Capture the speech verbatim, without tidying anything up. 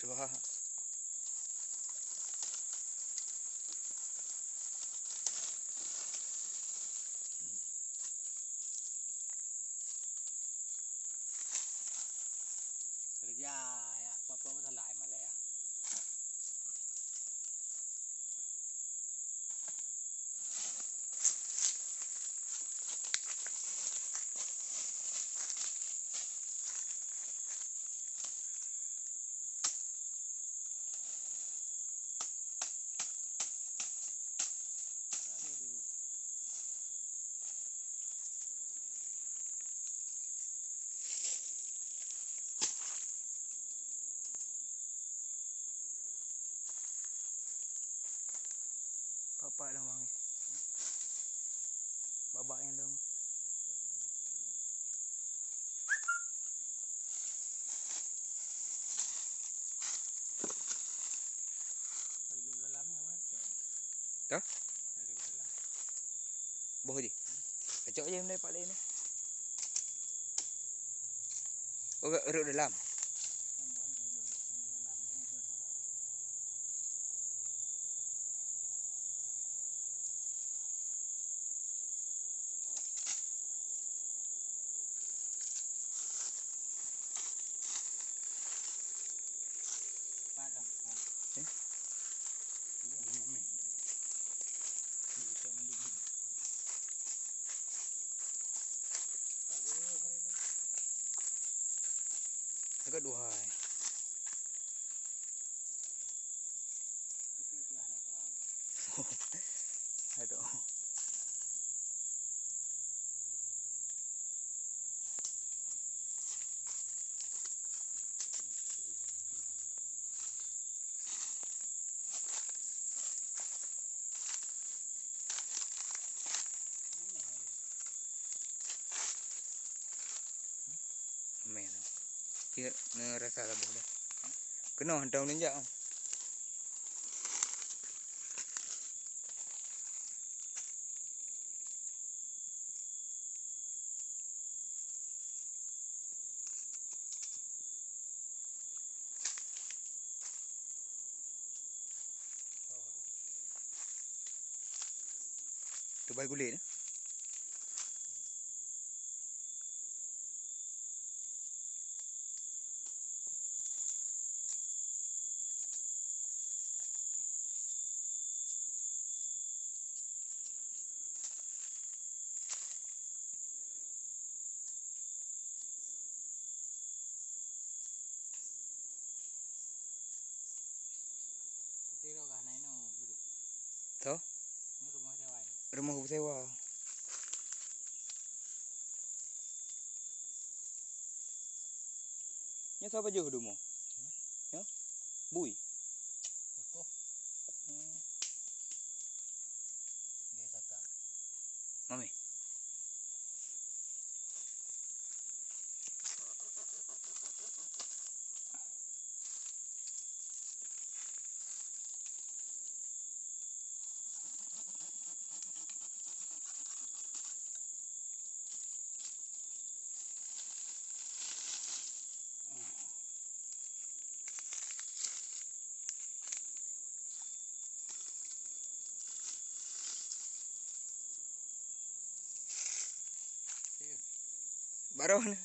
Wah. Kerja ya, apa-apa salah malah ya. Papak dong bang. Babak yang dong. Dah? Boh je. Kacok je benda pak lain ni. Oh, rot dalam. Eh? Agak duhai. Aduh. Meh tu. Cik, na rasa laboh dah. Kena hantam ninjak. Tubai gulét. Putéh roh kah na inoe beudôk? Toh? Nyoe rumoh sewa nyoe. Rumoh sewa. Nyoe sapa jeuh dumo? Hmm? Nyoe? Bui. Ukoh. Hmm. Dia saka. Mami. Baroh ni.